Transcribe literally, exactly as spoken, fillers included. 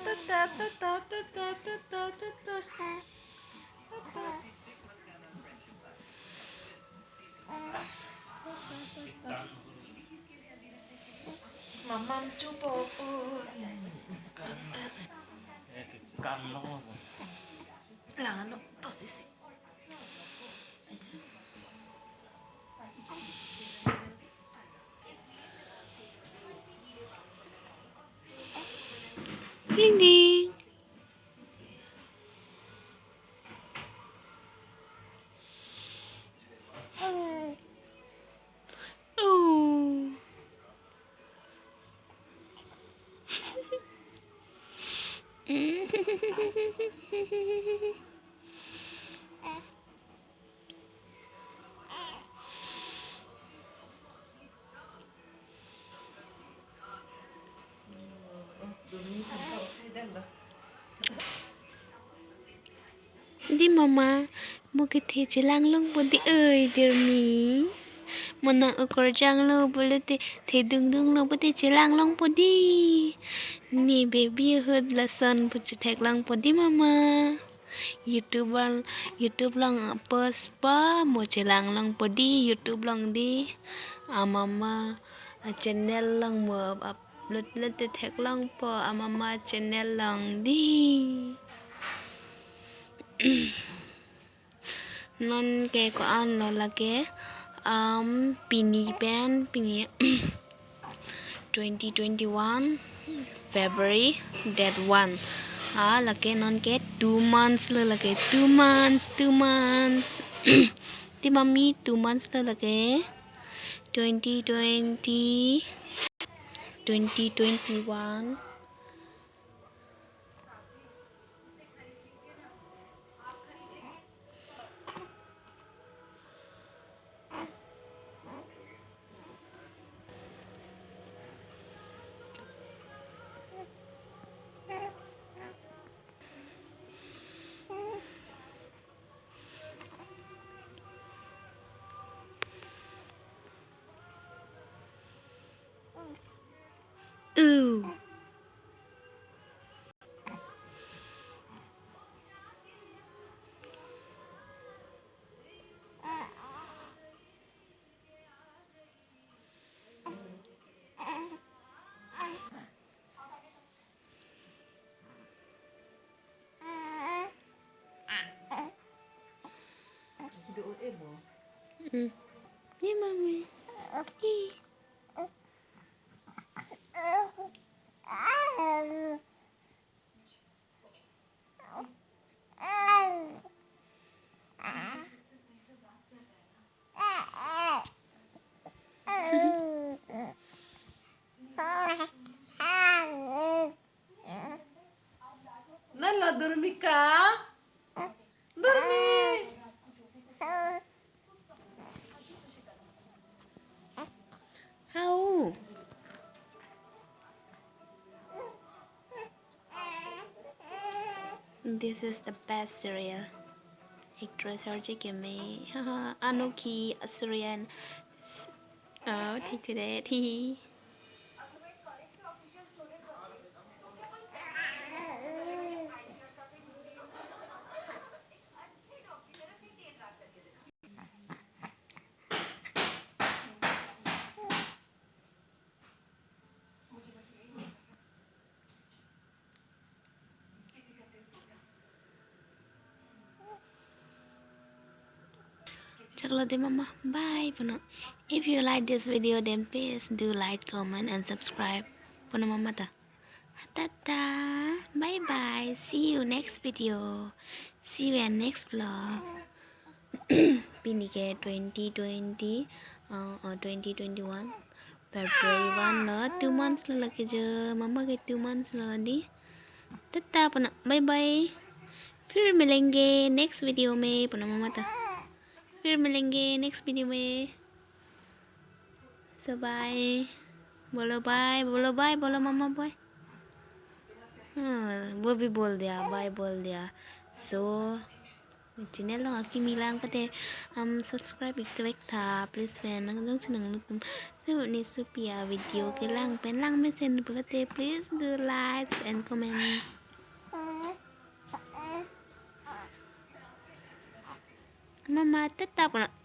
Ta, ta, ta, ta, ta, ta, ta, ta, ta, ta. Ta, ta. Mamam chupo. Kan lo. Lano to sisi. Ding ding. Oh. Di mama, mo kethe chelang longpo di oi, Durmi. Mo nang okorjang lo pulote, thedung dunglo pulote chelang longpo di. Ne babyhood lason pu chetheklongpo di mama. YouTube al-, YouTube along post pa mo chelang longpo di, YouTube along di. Amama a channel along mo upload le te theklongpo, amama channel along di. Non ke ko-an lo lake, um, pini pen, pini twenty twenty-one February date one. Ah, lake non ke two months lo lake, two months, two months. Di mami two months lo lake. Twenty twenty, twenty twenty-one. Ooh. Mm. Ni mami. Ih. Nalo Durmika? Durmi. How? This is the best serial. Actress arje keme. Haha, Anokhi, Asurian. S-, oh, take to that. Hee hee. Chaklo de mama, bye puno. If you like this video, then please do like, comment, and subscribe. Puno mama ta. Tata, bye bye. See you next video. See you in next vlog. Pini ke twenty twenty, uh, uh, twenty twenty-one February one lo, two months lo lake jo, mama ke two months lo di. Tata puno, bye bye. फिर मिलेंगे next video में, puno mama ta. फिर मिलेंगे next video में. So bye. बोलो bye, बोलो bye, बोलो mama bye. हाँ, वो भी बोल दिया, bye बोल दिया. So, Channel along akimi lang pute, um, subscribe ik vek tha, please pen. Nang jongsi nanglitum sewni supi a-video kelang pen lang mesen pulote, please do likes and comment. Mama, tata puna.